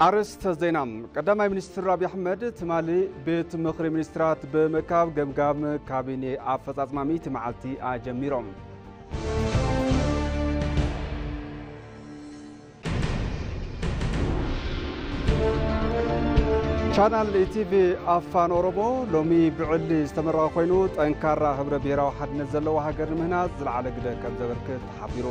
ኣርእስተ ዜና። ቀዳማይ ሚኒስትር ኣብይ ኣሕመድ ትማሊ ቤት ምኽሪ ሚኒስትራት ብምእካብ ገምጋም ካቢኔ ኣፈጻጽማ ሚእቲ መዓልቲ ኣጀሚሮም። ቻናል ኢቲቪ ኣፋን ኦሮሞ ሎሚ ብዕሊ ዝተመረቐ ኮይኑ፣ ጠንካራ ህብረ ብሄራዊ ሓድነት ዘለዎ ሃገር ንምህናጽ ዝለዓለ ግደ ከም ዘበርክት ተሓቢሩ።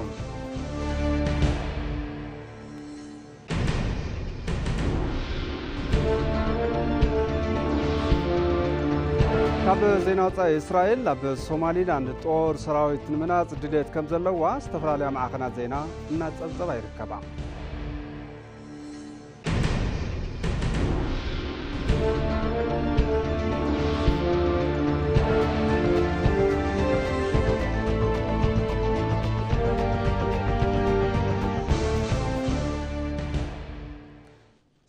ካብ ዜና ወጻኢ፣ እስራኤል ኣብ ሶማሊላንድ ጦር ሰራዊት ንምህናጽ ድሌት ከም ዘለዋ ዝተፈላለያ ማዕኸናት ዜና እናጸብጸባ ይርከባ።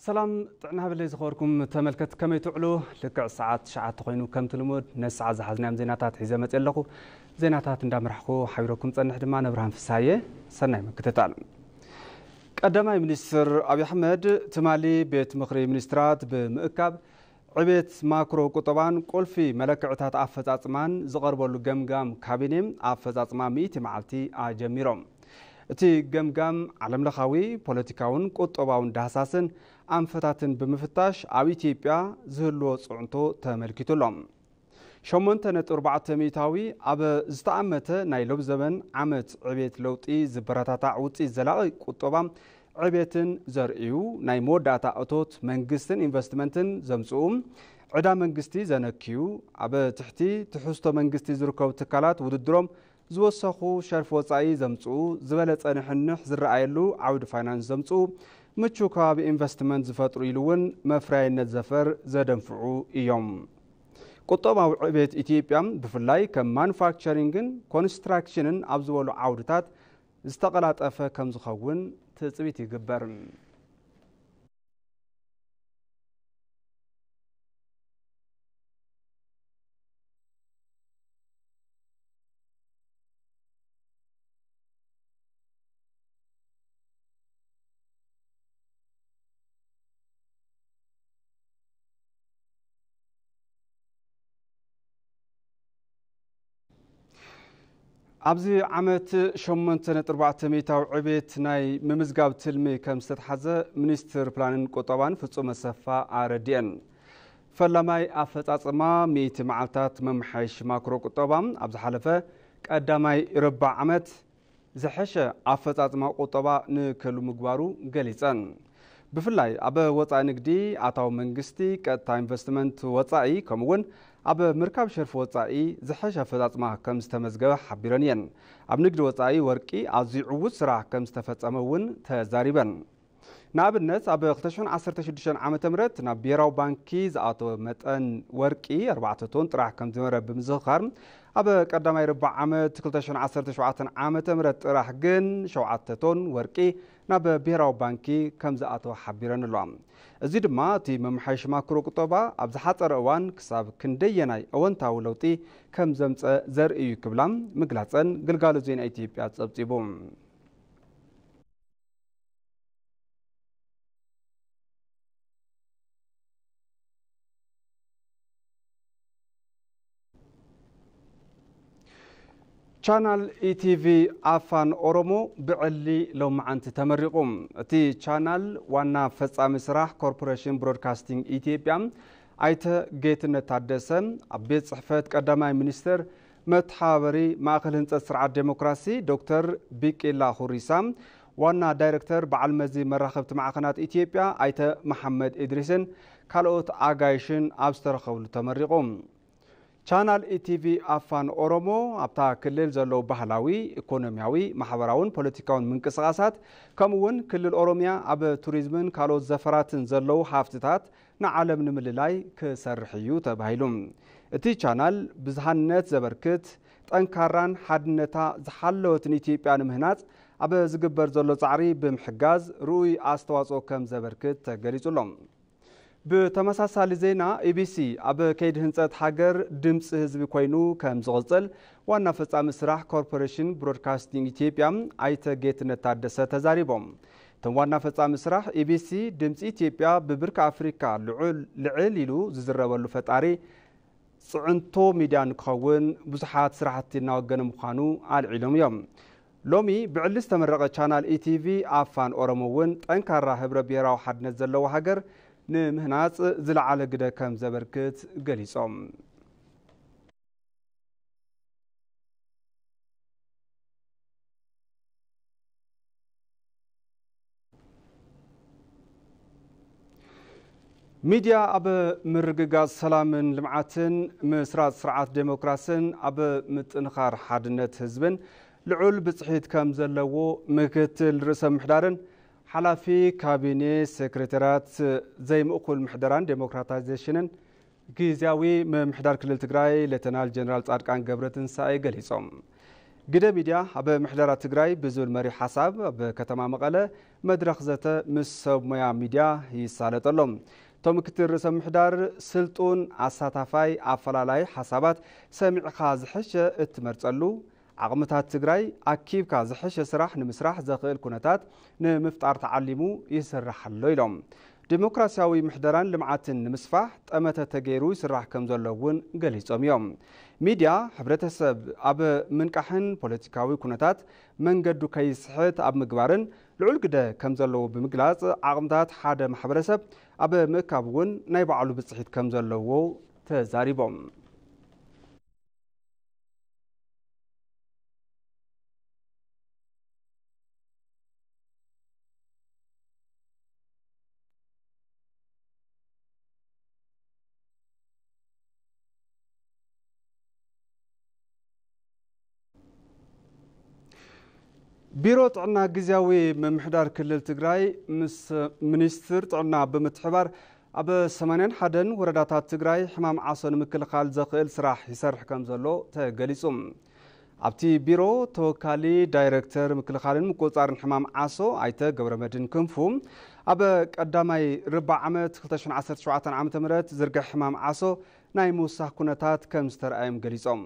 ሰላም ጥዕና ሃበለይ ዝኸበርኩም ተመልከት፣ ከመይ ትውዕሉ? ልክዕ ሰዓት ትሽዓተ ኮይኑ ከምቲ ልሙድ ነዚ ሰዓት ዝሓዝናዮም ዜናታት ሒዘ መፅእ ኣለኹ። ዜናታት እንዳምራሕኩ ሓቢረኩም ጸንሕ ድማ ነብርሃን ፍስሃየ። ሰናይ ምክትታል። ቀዳማይ ሚኒስትር ኣብይ ኣሕመድ ትማሊ ቤት ምኽሪ ሚኒስትራት ብምእካብ ዕቤት ማክሮ ቁጠባን ቁልፊ መለክዕታት ኣፈጻጽማን ዝቐርበሉ ገምጋም ካቢኔ ኣፈጻጽማ ሚእቲ መዓልቲ ኣጀሚሮም። እቲ ገምጋም ዓለምለኻዊ ፖለቲካውን ቁጠባውን ዳህሳስን ኣንፈታትን ብምፍታሽ ኣብ ኢትዮጵያ ዝህልዎ ጽዕንቶ ተመልኪቱ ኣሎ። ሸሞንተ ነጥቢ ኣርባዕተ ሚእታዊ ኣብ ዝተኣመተ ናይ ሎብ ዘበን ዓመት ዕቤት ለውጢ ዝበረታታዕ ውፅኢት ዘላቒ ቁጠባ ዕቤትን ዘርእዩ ናይ መወዳእታ እቶት መንግስትን ኢንቨስትመንትን ዘምፅኡ ዕዳ መንግስቲ ዘነክዩ ኣብ ትሕቲ ትሕዝቶ መንግስቲ ዝርከቡ ትካላት ውድድሮም ዝወሰኹ ሸርፊ ወፃኢ ዘምፅኡ ዝበለፀ ንሕንሕ ዝረኣየሉ ዓውዲ ፋይናንስ ዘምፅኡ ምቹ ከባቢ ኢንቨስትመንት ዝፈጥሩ ኢሉ እውን መፍረያይነት ዘፈር ዘደንፍዑ እዮም። ቁጠባዊ ዕቤት ኢትዮጵያ ብፍላይ ከም ማኑፋክቸሪንግን ኮንስትራክሽንን ኣብ ዝበሉ ዓውድታት ዝተቐላጠፈ ከም ዝኸውን ትፅቢት ይግበር። ኣብዚ ዓመት ሸሞንተ ነጥቢ ኣርባዕተ ሚእታዊ ዕቤት ናይ ምምዝጋብ ትልሚ ከም ዝተትሓዘ ሚኒስትር ፕላንን ቁጠባን ፍጹም ኣሰፋ ኣረዲአን። ፈላማይ ኣፈጻጽማ ሚእቲ መዓልታት መመሓየሺ ማክሮ ቁጠባ ኣብ ዝሓለፈ ቀዳማይ ርባዕ ዓመት ዝሐሸ ኣፈጻጽማ ቁጠባ ንክህሉ ምግባሩ ገሊጸን። ብፍላይ ኣብ ወጻኢ ንግዲ ኣታዊ መንግስቲ፣ ቀጥታ ኢንቨስትመንት ወጻኢ፣ ከምኡ እውን ኣብ ምርካብ ሸርፊ ወጻኢ ዝሐሸ ኣፈጻጽማ ከም ዝተመዝገበ ሓቢረን እየን። ኣብ ንግዲ ወጻኢ ወርቂ ኣዝዩ ዕዉት ስራሕ ከም ዝተፈጸመ እውን ተዛሪበን። ንኣብነት ኣብ ክልተ ሽሕን ዓሰርተ ሽዱሽተን ዓመተ ምህረት ናብ ብሄራዊ ባንኪ ዝኣተወ መጠን ወርቂ ኣርባዕተ ቶን ጥራሕ ከም ዝነበረ ብምዝኽኻር፣ ኣብ ቀዳማይ ርባዕ ዓመት ክልተ ሽሕን ዓሰርተ ሸውዓተን ዓመተ ምህረት ጥራሕ ግን ሸውዓተ ቶን ወርቂ ናብ ብሄራዊ ባንኪ ከም ዝኣተወ ሓቢረን ኣለዋ። እዚ ድማ እቲ መመሓየሺ ማክሮ ቁጠባ ኣብ ዝሓጸረ እዋን ክሳብ ክንደየናይ እወንታዊ ለውጢ ከም ዘምጸ ዘርኢ እዩ ክብላ ምግላጸን ግልጋሎት ዜና ኢትዮጵያ ጸብጺቡ። ቻናል ኢቲቪ ኣፋን ኦሮሞ ብዕሊ ሎማዓንቲ ተመሪቑ። እቲ ቻናል ዋና ፈጻሚ ስራሕ ኮርፖሬሽን ብሮድካስቲንግ ኢትዮጵያ ኣይተ ጌትነት ታደሰ፣ ኣብ ቤት ጽሕፈት ቀዳማይ ሚኒስትር መተሓባበሪ ማእከል ህንጸት ስርዓት ዴሞክራሲ ዶክተር ቢቂላ ሁሪሳ፣ ዋና ዳይረክተር በዓል መዚ መራኸብቲ ማዕኸናት ኢትዮጵያ ኣይተ መሓመድ ኢድሪስን ካልኦት ኣጋይሽን ኣብ ዝተረኸብሉ ተመሪቑ። ቻናል ኢቲቪ ኣፋን ኦሮሞ ኣብታ ክልል ዘለዉ ባህላዊ፣ ኢኮኖሚያዊ፣ ማሕበራውን ፖለቲካውን ምንቅስቓሳት፣ ከምኡ እውን ክልል ኦሮሚያ ኣብ ቱሪዝምን ካልኦት ዘፈራትን ዘለዉ ሃፍትታት ንዓለም ንምልላይ ክሰርሕ እዩ ተባሂሉ። እቲ ቻናል ብዝሃነት ዘበርክት፣ ጠንካራን ሓድነታ ዝሓለወትን ኢትዮጵያ ንምህናጽ ኣብ ዝግበር ዘሎ ጻዕሪ ብምሕጋዝ ርኡይ ኣስተዋጽኦ ከም ዘበርክት ተገሊጹ ኣሎ። ብተመሳሳሊ ዜና፣ ኢቢሲ ኣብ ከይዲ ህንጸት ሃገር ድምፂ ህዝቢ ኮይኑ ከም ዝቕጽል ዋና ፈጻሚ ስራሕ ኮርፖሬሽን ብሮድካስቲንግ ኢትዮጵያ ኣይተ ጌትነት ታደሰ ተዛሪቦም። እቶም ዋና ፈጻሚ ስራሕ፣ ኢቢሲ ድምፂ ኢትዮጵያ ብብርኪ ኣፍሪካ ልዑል ልዕል ኢሉ ዝዝረበሉ ፈጣሪ ፅዕንቶ ሚድያ ንክኸውን ብዙሓት ስራሕቲ እናወገነ ምዃኑ ኣልዒሎም እዮም። ሎሚ ብዕሊ ዝተመረቐ ቻናል ኢቲቪ ኣፋን ኦሮሞ እውን ጠንካራ ህብረ ብሔራዊ ሓድነት ዘለዎ ሃገር ንምህናፅ ዝለዓለ ግደ ከም ዘበርክት ገሊፆም። ሚድያ ኣብ ምርግጋፅ ሰላምን ልምዓትን፣ ምስራፅ ስርዓት ዴሞክራስን ኣብ ምጥንኻር ሓድነት ህዝብን ልዑል ብፅሒት ከም ዘለዎ ምክትል ርእሰ ምምሕዳርን ሓላፊ ካቢኔ ሴክሬታርያት ዘይምእኩል ምሕደራን ዴሞክራታይዜሽንን ግዝያዊ ምምሕዳር ክልል ትግራይ ሌተናል ጀነራል ጻድቃን ገብረትንሳኤ ገሊጾም። ግደ ሚድያ ኣብ ምሕደራ ትግራይ ብዝብል መሪሕ ሓሳብ ኣብ ከተማ መቐለ መድረኽ ዘተ ምስ ሰብ ሞያ ሚድያ ይሳለጥ ኣሎ። እቶም ምክትል ርእሰ ምምሕዳር፣ ስልጡን፣ ኣሳታፋይ፣ ኣፈላላይ ሓሳባት ሰሚዕኻ ዝሐሸ እትመርጸሉ፣ ዓቕምታት ትግራይ ኣኪብካ ዝሐሸ ስራሕ ንምስራሕ ዘኽእል ኩነታት ንምፍጣር ተዓሊሙ ይስራሕ ኣሎ ኢሎም። ዲሞክራሲያዊ ምሕደራን ልምዓትን ንምስፋሕ ጠመተ ተገይሩ ይስራሕ ከም ዘሎ እውን ገሊጾም እዮም። ሚድያ ሕብረተሰብ ኣብ ምንቃሕን ፖለቲካዊ ኩነታት መንገዱ ከይስሕት ኣብ ምግባርን ልዑል ግደ ከም ዘለዎ ብምግላጽ፣ ዓቕምታት ሓደ ማሕበረሰብ ኣብ ምእካብ እውን ናይ ባዕሉ ብፅሒት ከም ዘለዎ ተዛሪቦም። ቢሮ ጥዕና ግዝያዊ ምምሕዳር ክልል ትግራይ ምስ ሚኒስትር ጥዕና ብምትሕባር ኣብ ሰማንያን ሓደን ወረዳታት ትግራይ ሕማም ዓሶ ንምክልኻል ዘኽእል ስራሕ ይሰርሕ ከም ዘሎ ተገሊጹ። ኣብቲ ቢሮ ተወካሊ ዳይሬክተር ምክልኻልን ምቁጽጻርን ሕማም ዓሶ ኣይተ ገብረመድህን ክንፉ፣ ኣብ ቀዳማይ ርባዕ ዓመት ክልተ ሽሕን ዓሰርተ ሸውዓተን ዓመተ ምህረት ዝርግሕ ሕማም ዓሶ ናይ ምውሳኽ ኩነታት ከም ዝተረኣዮም ገሊጾም።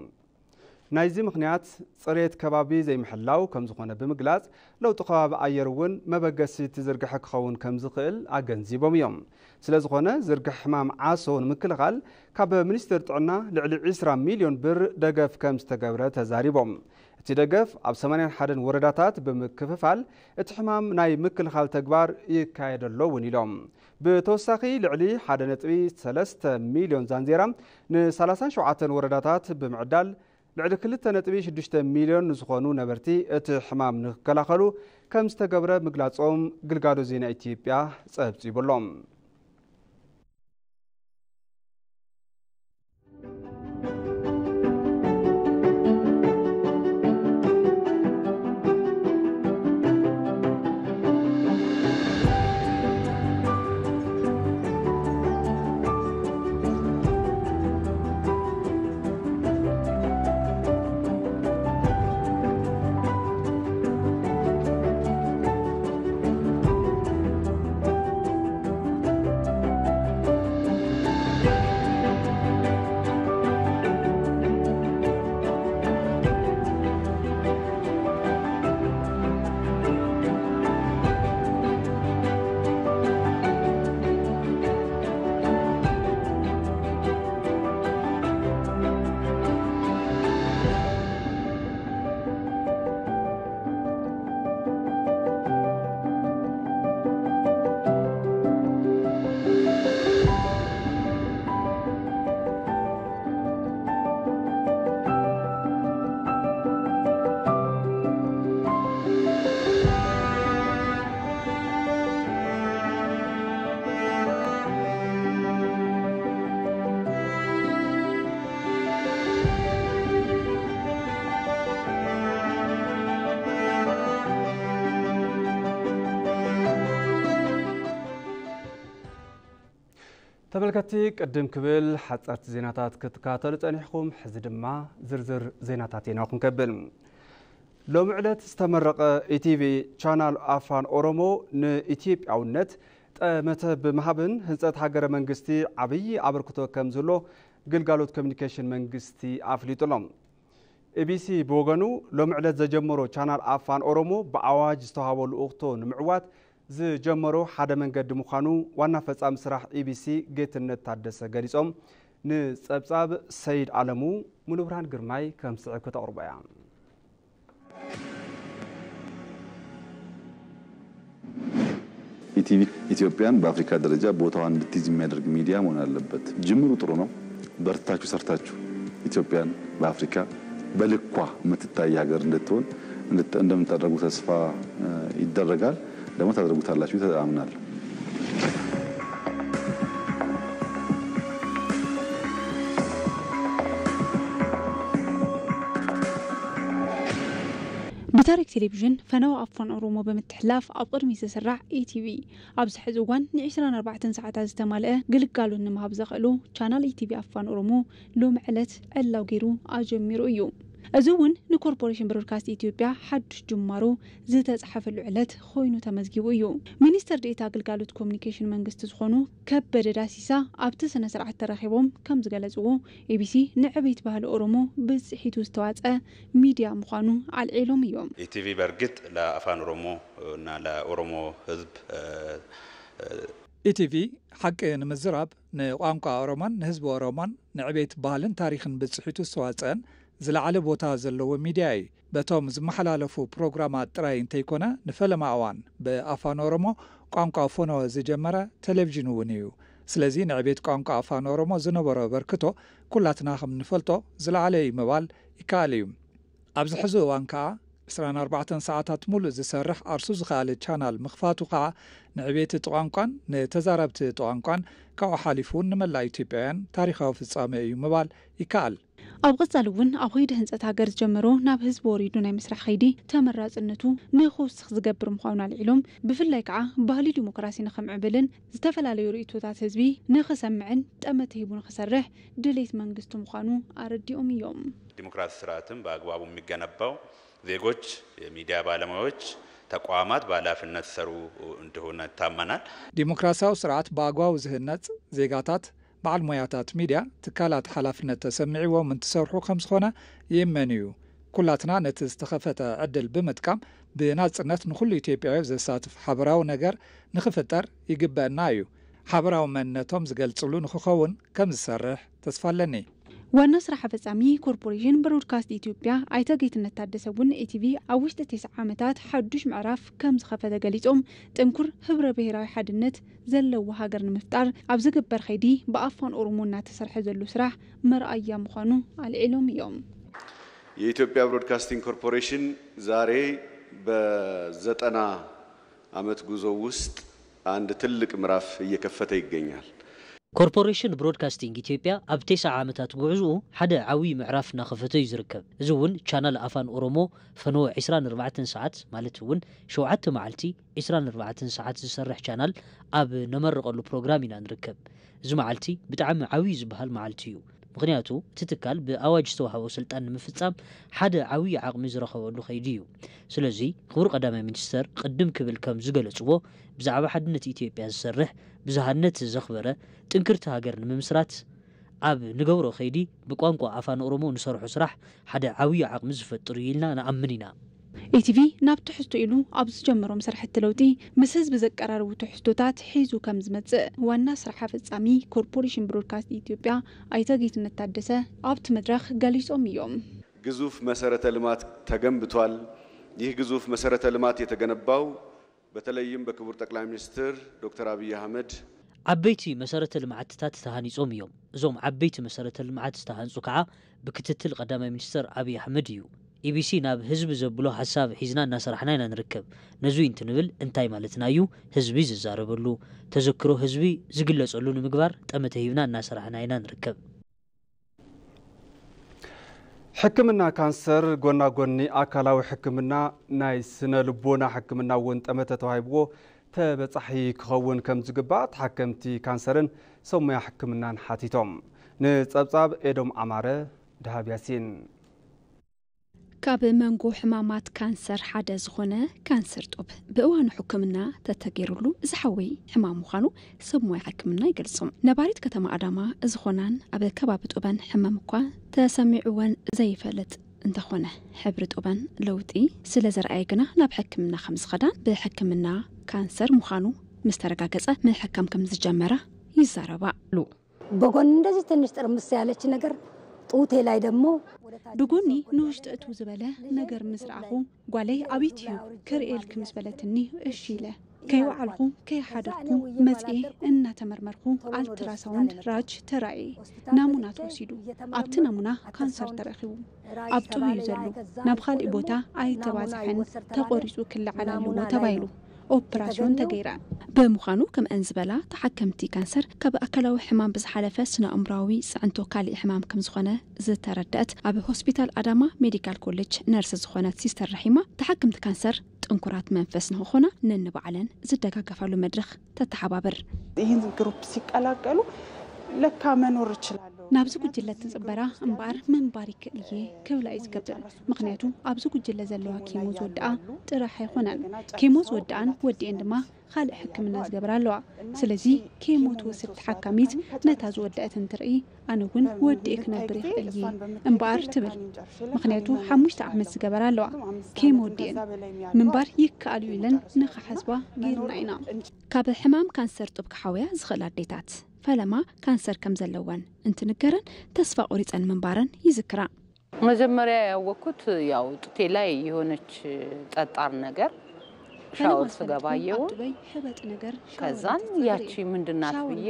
ናይዚ ምኽንያት ጽሬት ከባቢ ዘይምሕላው ከም ዝኾነ ብምግላጽ፣ ለውጢ ከባቢ ኣየር እውን መበገሲ እቲ ዝርግሐ ክኸውን ከም ዝኽእል ኣገንዚቦም እዮም። ስለ ዝኾነ፣ ዝርግሐ ሕማም ዓሶ ንምክልኻል ካብ ሚኒስቴር ጥዕና ልዕሊ ዕስራ ሚልዮን ብር ደገፍ ከም ዝተገብረ ተዛሪቦም። እቲ ደገፍ ኣብ ሰማንያን ሓደን ወረዳታት ብምክፍፋል እቲ ሕማም ናይ ምክልኻል ተግባር ይካየድ ኣሎ እውን ኢሎም። ብተወሳኺ፣ ልዕሊ ሓደ ነጥቢ ሰለስተ ሚልዮን ዛንዜራ ንሰላሳን ሸውዓተን ወረዳታት ብምዕዳል፣ ልዕሊ ክልተ ነጥቢ ሽዱሽተ ሚልዮን ንዝኾኑ ነበርቲ እቲ ሕማም ንክከላኸሉ ከም ዝተገብረ ምግላጾም ግልጋሎት ዜና ኢትዮጵያ ጸብጺቡ ኣሎ። ተመልከትቲ፣ ቅድም ክብል ሓፀርቲ ዜናታት ክትከታተሉ ፀኒሕኩም፣ ሕዚ ድማ ዝርዝር ዜናታት ኢና ክንከብል። ሎሚ ዕለት ዝተመረቐ ኢቲቪ ቻናል ኣፋን ኦሮሞ ንኢትዮጵያውነት ጠመተ ብምሃብን ህንፀት ሃገረ መንግስቲ ዓብዪ ኣበርክቶ ከም ዝህሎ ግልጋሎት ኮሚኒኬሽን መንግስቲ ኣፍሊጡ ኣሎ። ኢቢሲ ብወገኑ፣ ሎሚ ዕለት ዘጀመሮ ቻናል ኣፋን ኦሮሞ ብኣዋጅ ዝተዋህቦ ልኡኽቶ ንምዕዋት ዝጀመሮ ሓደ መንገዲ ምዃኑ ዋና ፈጻሚ ስራሕ ኢቢሲ ጌትነት ታደሰ ገሊጾም። ንጸብጻብ ሰይድ ኣለሙ፣ ሙሉብርሃን ግርማይ ከም ስዕብ ከተቕርቦ እያ። ኢቲቪ ኢትዮጵያን በአፍሪካ ደረጃ ቦታዋን እንድትይዝ የሚያደርግ ሚዲያ መሆን አለበት። ጅምሩ ጥሩ ነው። በርትታችሁ ሰርታችሁ ኢትዮጵያን በአፍሪካ በልኳ የምትታይ ሀገር እንድትሆን እንደምታደርጉ ተስፋ ይደረጋል። ደግሞ ታደርጉታላችሁ አምናለሁ። ብታሪክ ቴሌቪዥን ፈነወ ኣፋን ኦሮሞ ብምትሕላፍ ኣብ ቅድሚ ዝስራዕ ኢቲቪ ኣብዚ ሕዚ እዋን ን24 ሰዓታት ዝተማልአ ግልጋሎት ንምሃብ ዘኽእሉ ቻናል ኢቲቪ ኣፋን ኦሮሞ ሎሚ ዕለት ዕላው ገይሩ ኣጀሚሩ እዩ። እዚ እውን ንኮርፖሬሽን ብሮድካስት ኢትዮጵያ ሓዱሽ ጅማሮ ዝተጻሓፈሉ ዕለት ኮይኑ ተመዝጊቡ እዩ። ሚኒስትር ዴኤታ ግልጋሎት ኮሚኒኬሽን መንግስቲ ዝኾኑ ከበደ ዳሲሳ ኣብቲ ስነ ስርዓት ተረኺቦም ከም ዝገለፅዎ፣ ኢቢሲ ንዕቤት ባህሊ ኦሮሞ ብፅሒቱ ዝተዋፀ ሚድያ ምዃኑ ኣልዒሎም እዮም። ኢቲቪ በእርግጥ ለአፋን ኦሮሞ እና ለኦሮሞ ህዝብ ኢቲቪ ሓቂ ንምዝራብ ንቋንቋ ኦሮሞን ንህዝቢ ኦሮሞን ንዕቤት ባህልን ታሪኽን ብፅሒቱ ዝተዋፀአን ዝለዓለ ቦታ ዘለዎ ሚድያ እዩ። በቶም ዝመሓላለፉ ፕሮግራማት ጥራይ እንተይኮነ ንፈለማ እዋን ብኣፋን ኦሮሞ ቋንቋ ፈነወ ዝጀመረ ቴሌቪዥን እውን እዩ። ስለዚ ንዕቤት ቋንቋ ኣፋን ኦሮሞ ዝነበሮ ኣበርክቶ ኩላትና ከም ንፈልጦ ዝለዓለ እዩ ምባል ይከኣል እዩ። ኣብዚ ሕዚ እዋን ከኣ 24 ሰዓታት ሙሉእ ዝሰርሕ ዓርሱ ዝኸኣለ ቻናል ምኽፋቱ ከኣ ንዕቤት እቲ ቋንቋን ንተዛረብቲ እቲ ቋንቋን ካብኡ ሓሊፉ እውን ንመላእ ኢትዮጵያውያን ታሪኻዊ ፍጻመ እዩ ምባል ይከኣል። ኣብ ቐጻሊ እውን ኣብ ኸይዲ ህንጸት ሃገር ዝጀመሮ ናብ ህዝቢ ወሪዱ ናይ ምስራሕ ኸይዲ ተመራጽነቱ ንኽውስኽ ዝገብር ምዃኑ ኣልዒሎም፣ ብፍላይ ከዓ ባህሊ ዲሞክራሲ ንኸምዕብልን ዝተፈላለዩ ርእይቶታት ህዝቢ ንኽሰምዕን ጠመተ ሂቡ ንኽሰርሕ ድሌት መንግስቲ ምዃኑ ኣረዲኦም እዮም። ዲሞክራሲ ስርዓትን በአግባቡ የሚገነባው ዜጎች፣ የሚዲያ ባለሙያዎች፣ ተቋማት በኃላፊነት ሲሰሩ እንደሆነ ይታመናል። ዲሞክራሲያዊ ስርዓት ብኣግባቡ ዝህነጽ ዜጋታት በዓል ሞያታት ሚድያ ትካላት ሓላፍነት ተሰሚዕዎም እንትሰርሑ ከምዝኾነ ይእመን እዩ። ኩላትና ነቲ ዝተኸፈተ ዕድል ብምጥቃም ብናጽነት ንኹሉ ኢትዮጵያዊ ዘሳትፍ ሓበራዊ ነገር ንኽፍጠር ይግበእና እዩ። ሓበራዊ መንነቶም ዝገልጽሉ ንኽኸውን ከምዝሰርሕ ተስፋ ኣለኒ። ዋና ስራሕ ኣፈጻሚ ኮርፖሬሽን ብሮድካስት ኢትዮጵያ ኣይተ ጌትነት ታደሰ እውን ኢቲቪ ኣብ ውሽጢ ቴስዓ ዓመታት ሓዱሽ ምዕራፍ ከም ዝኸፈተ ገሊጾም፣ ጥንኩር ህብረ ብሄራዊ ሓድነት ዘለዎ ሃገር ንምፍጣር ኣብ ዝግበር ኸይዲ ብኣፋን ኦሮሞ እናተሰርሐ ዘሎ ስራሕ መርኣያ ምዃኑ ኣልዒሎም እዮም። የኢትዮጵያ ብሮድካስቲንግ ኮርፖሬሽን ዛሬ በዘጠና ዓመት ጉዞ ውስጥ አንድ ትልቅ ምዕራፍ እየከፈተ ይገኛል። ኮርፖሬሽን ብሮድካስቲንግ ኢትዮጵያ ኣብ ቴስዓ ዓመታት ጉዕዝኡ ሓደ ዓብዪ ምዕራፍ እናኸፈተ እዩ ዝርከብ። እዚ እውን ቻናል ኣፋን ኦሮሞ ፈነወ 24 ሰዓት ማለት እውን ሸውዓተ መዓልቲ 24 ሰዓት ዝሰርሕ ቻናል ኣብ ነመርቐሉ ፕሮግራም ኢና ንርከብ። እዚ መዓልቲ ብጣዕሚ ዓብዪ ዝበሃል መዓልቲ እዩ። ምኽንያቱ እቲ ትካል ብኣዋጅ ዝተዋህቦ ስልጣን ንምፍፃም ሓደ ዓብዪ ዓቕሚ ዝረኸበሉ ከይዲ እዩ። ስለዚ ክቡር ቀዳማይ ሚኒስተር ቅድም ክብል ከም ዝገለፅዎ ብዛዕባ ሓድነት ኢትዮጵያ ዝሰርሕ ብዝሃነት ዘኽበረ ጥንክርቲ ሃገር ንምምስራት ኣብ ንገብሮ ከይዲ ብቋንቋ ኣፋን ኦሮሞ ንሰርሖ ስራሕ ሓደ ዓብዪ ዓቕሚ ዝፈጥር እዩ ኢልና ንኣምን ኢና። ኢቲቪ ናብ ትሕዝቶ ኢሉ ኣብ ዝጀመሮም ስራሕቲ ለውጢ ምስ ህዝቢ ዘቀራርቡ ትሕዝቶታት ሒዙ ከም ዝመፅእ ዋና ስራሕ ኣፈፃሚ ኮርፖሬሽን ብሮድካስት ኢትዮጵያ ኣይተ ጌትነት ታደሰ ኣብቲ መድረኽ ገሊፆም እዮም። ግዙፍ መሰረተ ልማት ተገንብቷል። ይህ ግዙፍ መሰረተ ልማት የተገነባው በተለይም በክቡር ጠቅላይ ሚኒስትር ዶክተር አብይ አህመድ ዓበይቲ መሰረተ ልምዓትታት ተሃኒጾም እዮም። እዞም ዓበይቲ መሰረተ ልምዓት ዝተሃንጹ ከዓ ብክትትል ቀዳማይ ሚኒስተር ኣብይ ኣሕመድ እዩ። ኢቢሲ ናብ ህዝቢ ዘብሎ ሓሳብ ሒዝና እናሰራሕና ኢና ንርከብ። ነዙይ እንትንብል እንታይ ማለትና እዩ? ህዝቢ ዝዛረበሉ፣ ተዘክሮ ህዝቢ ዝግለጸሉ ንምግባር ጠመተ ሂብና እናሰራሕና ኢና ንርከብ። ሕክምና ካንሰር ጎና ጎኒ ኣካላዊ ሕክምና ናይ ስነ ልቦና ሕክምና እውን ጠመተ ተዋሂብዎ ተበጻሒ ክኸውን ከም ዝግባእ ተሓከምቲ ካንሰርን ሰብ ሞያ ሕክምናን ሓቲቶም። ንጸብጻብ ኤዶም ኣማረ፣ ደሃብ ያሲን። ካብ መንጎ ሕማማት ካንሰር ሓደ ዝኾነ ካንሰር ጡብ ብእዋኑ ሕክምና ተተገይሩሉ ዝሓወይ ሕማም ምዃኑ ሰብ ሞያ ሕክምና ይገልጾም። ነባሪት ከተማ ኣዳማ ዝኾናን ኣብ ከባቢ ጡበን ሕማም እኳ ተሰሚዕወን ዘይፈልጥ እንተኾነ ሕብሪ ጡበን ለውጢ ስለ ዘርኣየ ግና ናብ ሕክምና ከም ዝኸዳን ብሕክምና ካንሰር ምዃኑ ምስ ተረጋገጸ ምሕካም ከም ዝጀመራ ይዛረባ። በጎን እንደዚህ ትንሽ ጥርምስ ያለች ነገር ጡቴ ላይ ደግሞ ብጎኒ ንውሽጢ እቱ ዝበለ ነገር ምስ ረኣኹ፣ ጓለይ ኣቤት እዩ ክርእየልኪ ምስ በለትኒ፣ እሺ ኢለ። ከይወዓልኹ ከይሓደርኩ መጽኤ እናተመርመርኩ፣ ኣልትራሳውንድ፣ ራጅ ተራእየ። ናሙና ተወሲዱ። ኣብቲ ናሙና ካንሰር ተረኺቡ። ኣብ ጥቡ እዩ ዘሎ። ናብ ካሊእ ቦታ ኣይተባዝሐን፣ ተቖሪጹ ክለዓል ኣለዎ ተባሂሉ። ኦፕራሲዮን ተገይራ። ብምዃኑ ከምአን ዝበላ ተሓከምቲ ካንሰር፣ ካብ ኣካላዊ ሕማም ብዝሓለፈ ስነ ኣእምራዊ ጽዕንቶ ካሊእ ሕማም ከም ዝኾነ ዝተረደአት፣ ኣብ ሆስፒታል ኣዳማ ሜዲካል ኮሌጅ ነርስ ዝኾነት ሲስተር ረሒማ፣ ተሓከምቲ ካንሰር ጥንኩራት መንፈስ ንክኾና ነንባዕለን ዝደጋገፋሉ መድረኽ ተተሓባብር። ይህን ግሩፕ ሲቀላቀሉ ለካ መኖር እችላለሁ። ናብዚ ጉጅለ ትጽበራ እምበኣር ምንባር ይክእል እየ ክብላ እዩ ዝገብር። ምኽንያቱ ኣብዚ ጉጅለ ዘለዋ ኬሞ ዝወድኣ ጥራሕ ኣይኮነን። ኬሞ ዝወድኣን ወዲኤን ድማ ካልእ ሕክምና ዝገብራ ኣለዋ። ስለዚ ኬሞ ትወስድ ተሓካሚት ነታ ዝወደአት እንትርኢ፣ ኣነ እውን ወዲኤ ክነብር ይኽእል እየ እምበኣር ትብል። ምኽንያቱ ሓሙሽተ ዓመት ዝገበራ ኣለዋ ኬሞ ወዲኤን። ምንባር ይከኣል እዩ ኢለን ንኽሓስባ ገይርና ኢና። ካብ ሕማም ካንሰር ጡብ ክሓውያ ዝኽእል ኣዴታት፣ ፈለማ ካንሰር ከም ዘለወን እንትንገረን ተስፋ ቆሪጸን ምንባረን ይዝክራ። መጀመሪያ ያወቅኩት ያው ጡቴ ላይ የሆነች ጠጣር ነገር ሻወር ስገባ አየሁኝ። ከዛን ያቺ ምንድናት ብዬ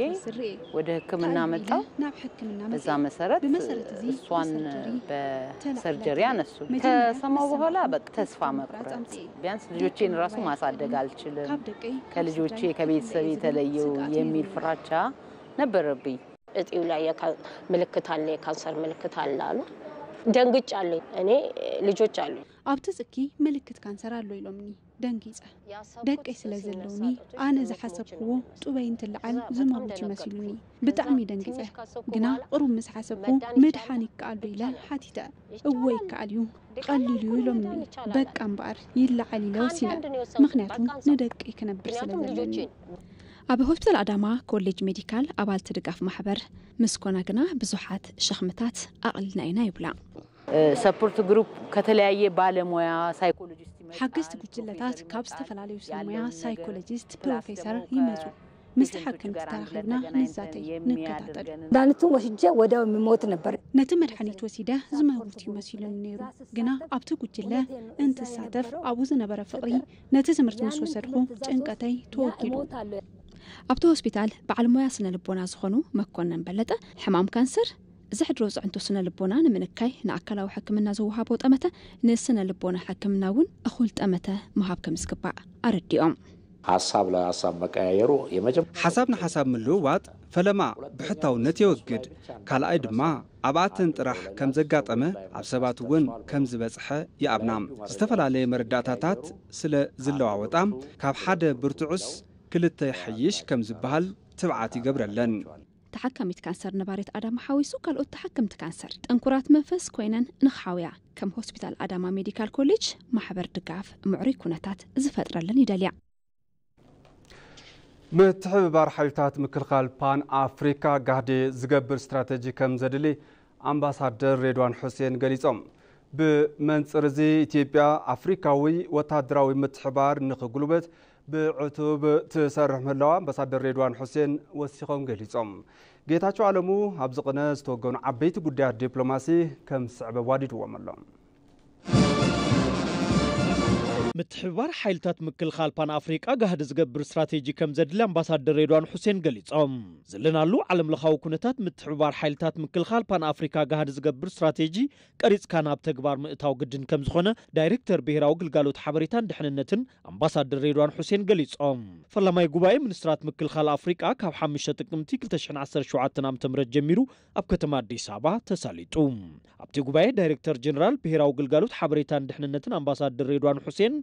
ወደ ሕክምና መጣሁ። በዛ መሰረት እሷን በሰርጀሪ አነሱኝ። ከሰማሁ በኋላ በቃ ተስፋ መቁረጥ፣ ቢያንስ ልጆቼን ራሱ ማሳደግ አልችልም፣ ከልጆቼ ከቤተሰብ የተለየው የሚል ፍራቻ ነበረብኝ። እጢው ላይ የካ- ምልክት አለ፣ የካንሰር ምልክት አለ አሉ። ደንግጫለሁ። እኔ ልጆች አሉ። ኣብቲ ጽኪ ምልክት ካንሰር ኣሎ ኢሎምኒ። ደንጊጸ። ደቀይ ስለ ዘለውኒ ኣነ ዝሓሰብክዎ ጡበይ እንትለዓል ዝመውት እዩ መሲሉኒ። ብጣዕሚ ደንጊጸ። ግና ቅሩብ ምስ ሓሰብኩ ምድሓን ይከኣል ዶ ኢለ ሓቲተ። እወ ይከኣል እዩ፣ ቀሊል እዩ ኢሎምኒ። በቃ እምበኣር ይለዓል ኢለ ወሲነ። ምኽንያቱ ንደቀይ ክነብር ስለ ዘለኒ። ኣብ ሆስፒታል ኣዳማ ኮሌጅ ሜዲካል ኣባልቲ ድጋፍ ማሕበር ምስ ኮና ግና ብዙሓት ሸኽምታት ኣቕሊልና ኢና ይብላ። ሰፖርት ግሩፕ ከተለያየ ባለሙያ ሳይኮሎጂስት ይመጣል። ሓገዝቲ ጉጅለታት ካብ ዝተፈላለዩ ሰብ ሞያ ሳይኮሎጂስት፣ ፕሮፌሰር ይመጹ። ምስ ተሓከምቲ ተራኺብና ንዛተይ፣ ንከታተል። መድኃኒቱን ወስጄ ወዲያው የሚሞት ነበር። ነቲ መድሓኒት ወሲደ ዝመውት እዩ መሲሉኒ ነይሩ፣ ግና ኣብቲ ጉጅለ እንትሳተፍ ኣብኡ ዝነበረ ፍቕሪ ነቲ ትምህርቲ ምስ ወሰድኩ ጭንቀተይ ተወጊዱ። ኣብቲ ሆስፒታል በዓል ሞያ ስነ ልቦና ዝኾኑ መኮነን በለጠ፣ ሕማም ካንሰር ዘሕድሮ ፅዕንቶ ስነ ልቦና ንምንካይ ንኣካላዊ ሕክምና ዝወሃቦ ጠመተ ንስነ ልቦና ሕክምና እውን እኹል ጠመተ ምሃብ ከም ዝግባእ ኣረዲኦም። ሐሳብ ለሐሳብ መቀያየሩ የመጀመ ሓሳብ ንሓሳብ ምልውዋጥ ፈለማ ብሕታውነት የወግድ፣ ካልኣይ ድማ ኣብኣተን ጥራሕ ከም ዘጋጠመ ኣብ ሰባት እውን ከም ዝበጽሐ ይኣብና። ዝተፈላለየ መረዳእታታት ስለ ዝለዋወጣ ካብ ሓደ ብርቱዕስ ክልተ ይሓይሽ ከም ዝበሃል ትብዓት ይገብረለን። ተሓካሚት ካንሰር ነባሪት ኣዳማ ሓዊሱ ካልኦት ተሓከምቲ ካንሰር ጥንኩራት መንፈስ ኮይነን ንኽሓውያ ከም ሆስፒታል ኣዳማ ሜዲካል ኮሌጅ ማሕበር ድጋፍ ምዕሩይ ኩነታት ዝፈጥረለን ይደልያ። ምትሕብባር ሓይልታት ምክልኻል ፓን ኣፍሪካ ጋህዲ ዝገብር ስትራተጂ ከም ዘድሊ ኣምባሳደር ሬድዋን ሑሴን ገሊጾም። ብመንጽር እዚ ኢትዮጵያ ኣፍሪካዊ ወታደራዊ ምትሕባር ንኽጉልበት ብዕቱብ ትሰርሕ ምህላዋ ኣምባሳደር ሬድዋን ሑሴን ወሲኾም ገሊጾም። ጌታቸው ኣለሙ ኣብዚ ቅነ ዝተወገኑ ዓበይቲ ጉዳያት ዲፕሎማሲ ከም ዝስዕብ ኣዋዲድዎም ኣሎ። ምትሕብባር ሓይልታት ምክልኻል ፓን ኣፍሪቃ ጋህዲ ዝገብር ስትራቴጂ ከም ዘድሊ ኣምባሳደር ሬድዋን ሑሴን ገሊጾም። ዘለናሉ ዓለም ለኻዊ ኩነታት ምትሕብባር ሓይልታት ምክልኻል ፓን ኣፍሪካ ጋህዲ ዝገብር ስትራቴጂ ቀሪጽካ ናብ ተግባር ምእታው ግድን ከም ዝኾነ ዳይሬክተር ብሄራዊ ግልጋሎት ሓበሬታን ድሕንነትን ኣምባሳደር ሬድዋን ሑሴን ገሊጾም። ፈላማይ ጉባኤ ሚኒስትራት ምክልኻል ኣፍሪቃ ካብ ሓሙሽተ ጥቅምቲ ክልተ ሽሕን ዓሰርተ ሸውዓተን ዓመተ ምህረት ጀሚሩ ኣብ ከተማ ኣዲስ ኣበባ ተሳሊጡ። ኣብቲ ጉባኤ ዳይሬክተር ጀነራል ብሄራዊ ግልጋሎት ሓበሬታን ድሕንነትን ኣምባሳደር ሬድዋን ሑሴን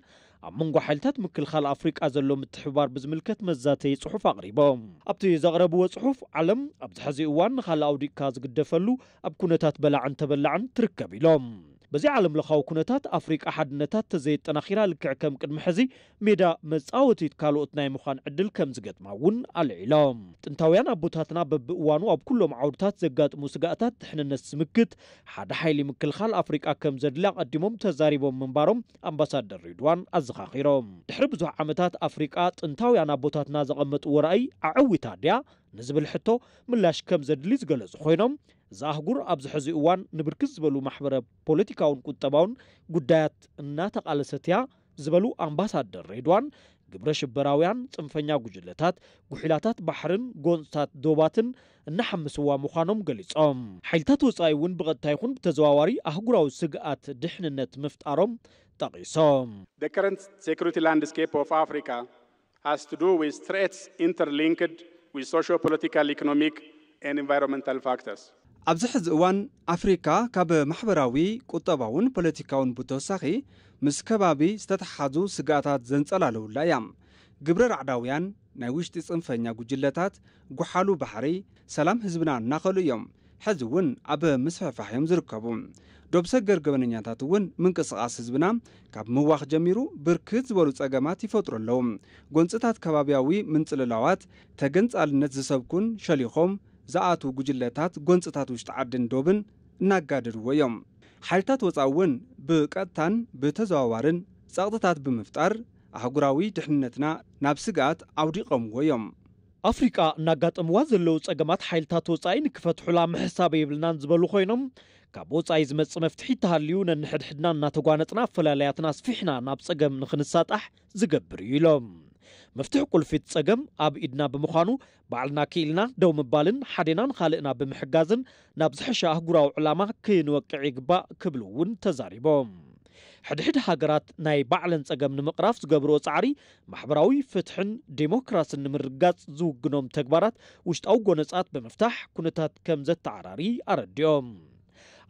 ኣብ መንጎ ሓይልታት ምክልኻል ኣፍሪቃ ዘሎ ምትሕብባር ብዝምልከት መዛተዪ ጽሑፍ ኣቕሪቦም። ኣብቲ ዘቕረብዎ ጽሑፍ ዓለም ኣብዚ ሕዚ እዋን ንኻልእ ኣውዲቕካ ዝግደፈሉ ኣብ ኩነታት በላዕን ተበላዕን ትርከብ ኢሎም። በዚ ዓለም ለኻዊ ኩነታት ኣፍሪቃ ሓድነታት ተዘየጠናኺራ ልክዕ ከም ቅድሚ ሕዚ ሜዳ መጻወቲት ካልኦት ናይ ምዃን ዕድል ከም ዝገጥማ እውን ኣልዒሎም። ጥንታውያን ኣቦታትና በብእዋኑ ኣብ ኩሎም ዓውድታት ዘጋጥሙ ስጋእታት ድሕንነት ዝምክት ሓደ ሓይሊ ምክልኻል ኣፍሪቃ ከም ዘድሊ ኣቐዲሞም ተዛሪቦም ምንባሮም ኣምባሳደር ሪድዋን ኣዘኻኺሮም። ድሕሪ ብዙሕ ዓመታት ኣፍሪቃ ጥንታውያን ኣቦታትና ዘቐመጥዎ ራእይ ኣዐዊታ ድያ ንዝብል ሕቶ ምላሽ ከም ዘድሊ ዝገለጹ ኮይኖም፣ እዛ ኣህጉር ኣብዚ ሕዚ እዋን ንብርክት ዝበሉ ማሕበረ ፖለቲካውን ቁጠባውን ጉዳያት እናተቓለሰት እያ ዝበሉ ኣምባሳደር ሬድዋን፣ ግብረ ሽበራውያን፣ ጽንፈኛ ጉጅለታት፣ ጉሒላታት ባሕርን ጎንጽታት ዶባትን እናሓምስዋ ምዃኖም ገሊጾም። ሓይልታት ወጻኢ እውን ብቐጥታ ይኹን ብተዘዋዋሪ ኣህጉራዊ ስግኣት ድሕንነት ምፍጣሮም ጠቒሶም። The current security landscape of Africa has to do with threats interlinked with socio-political, economic, and environmental factors. ኣብዚ ሕዚ እዋን ኣፍሪካ ካብ ማሕበራዊ፣ ቁጠባውን ፖለቲካውን ብተወሳኺ ምስ ከባቢ ዝተተሓዙ ስግኣታት ዘንጸላለውላ እያ። ግብረ ራዕዳውያን፣ ናይ ውሽጢ ጽንፈኛ ጉጅለታት፣ ጉሓሉ ባሕሪ፣ ሰላም ህዝብና እናኸሉ እዮም። ሕዚ እውን ኣብ ምስፍሕፋሕ እዮም ዝርከቡ። ዶብ ሰገር ገበነኛታት እውን ምንቅስቓስ ህዝብና ካብ ምዋኽ ጀሚሩ ብርክት ዝበሉ ጸገማት ይፈጥሩ ኣለዉ። ጎንጽታት ከባብያዊ ምንጽልላዋት ተገንጻልነት ዝሰብኩን ሸሊኾም ዝኣትዉ ጉጅለታት ጎንጽታት ውሽጢ ዓድን ዶብን እናጋደድዎ እዮም። ሓይልታት ወጻኢ እውን ብቀጥታን ብተዘዋዋርን ጸቕጥታት ብምፍጣር ኣህጉራዊ ድሕንነትና ናብ ስግኣት ኣውዲቖምዎ እዮም። ኣፍሪቃ እናጋጠምዋ ዘለዉ ጸገማት ሓይልታት ወጻኢ ንክፈትሑላ ምሕሳብ የብልናን ዝበሉ ኮይኖም፣ ካብ ወጻኢ ዝመጽእ መፍትሒ ተሃልዩ ነንሕድሕድና እናተጓነጽና ኣፈላላያትና ኣስፊሕና ናብ ጸገም ንኽንሳጣሕ ዝገብር እዩ ኢሎም። መፍትሒ ቁልፊ እቲ ጸገም ኣብ ኢድና ብምዃኑ ባዕልና ክኢልና ደው ምባልን ሓዴና ንኻልእና ብምሕጋዝን ናብ ዝሐሸ ኣህጉራዊ ዕላማ ክንወቅዕ ይግባእ ክብሉ እውን ተዛሪቦም። ሕድሕድ ሃገራት ናይ ባዕለን ጸገም ንምቕራፍ ዝገብርኦ ጻዕሪ ማሕበራዊ ፍትሕን ዴሞክራስን ንምርግጋጽ ዝውግኖም ተግባራት ውሽጣዊ ጎነጻት ብምፍታሕ ኩነታት ከም ዘተዓራሪ ኣረዲኦም።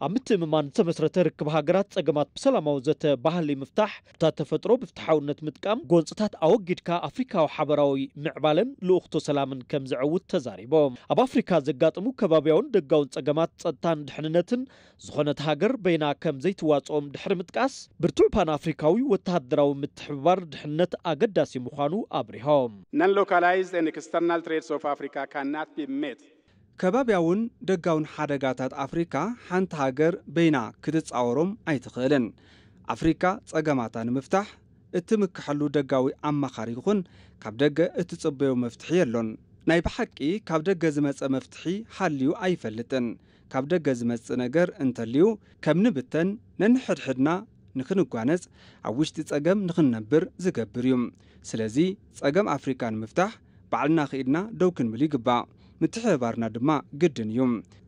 ኣብ ምትእምማን ዝተመስረተ ርክብ ሃገራት ጸገማት ብሰላማዊ ዘተ ባህሊ ምፍታሕ፣ ብታ ተፈጥሮ ብፍትሓውነት ምጥቃም፣ ጎንጽታት ኣወጊድካ ኣፍሪካዊ ሓበራዊ ምዕባለን ልኡኽቶ ሰላምን ከም ዘዕውት ተዛሪቦም። ኣብ ኣፍሪካ ዘጋጥሙ ከባብያውን ደጋውን ጸገማት ጸጥታን ድሕንነትን ዝኾነት ሃገር በይና ከም ዘይትዋጽኦም ድሕሪ ምጥቃስ፣ ብርቱዕ ፓን ኣፍሪካዊ ወተሃደራዊ ምትሕብባር ድሕነት ኣገዳሲ ምዃኑ ኣብሪሆም። Non-localized and external threats of Africa cannot be met. ከባብያውን ደጋውን ሓደጋታት ኣፍሪካ ሓንቲ ሃገር በይና ክትጻወሮም ኣይትኽእልን። ኣፍሪካ ጸገማታ ንምፍታሕ እትምክሐሉ ደጋዊ ኣማኻሪ ይኹን ካብ ደገ እትጽበዮ መፍትሒ የሎን። ናይ ብሓቂ ካብ ደገ ዝመጸ መፍትሒ ሃልዩ ኣይፈልጥን። ካብ ደገ ዝመጽእ ነገር እንተልዩ ከም ንብተን ነንሕድሕድና ንኽንጓነጽ ኣብ ውሽጢ ጸገም ንኽንነብር ዝገብር እዩ። ስለዚ ጸገም ኣፍሪካ ንምፍታሕ ባዕልና ኽኢድና ደው ክንብል ይግባእ። ምትሕብባርና ድማ ግድን እዩ።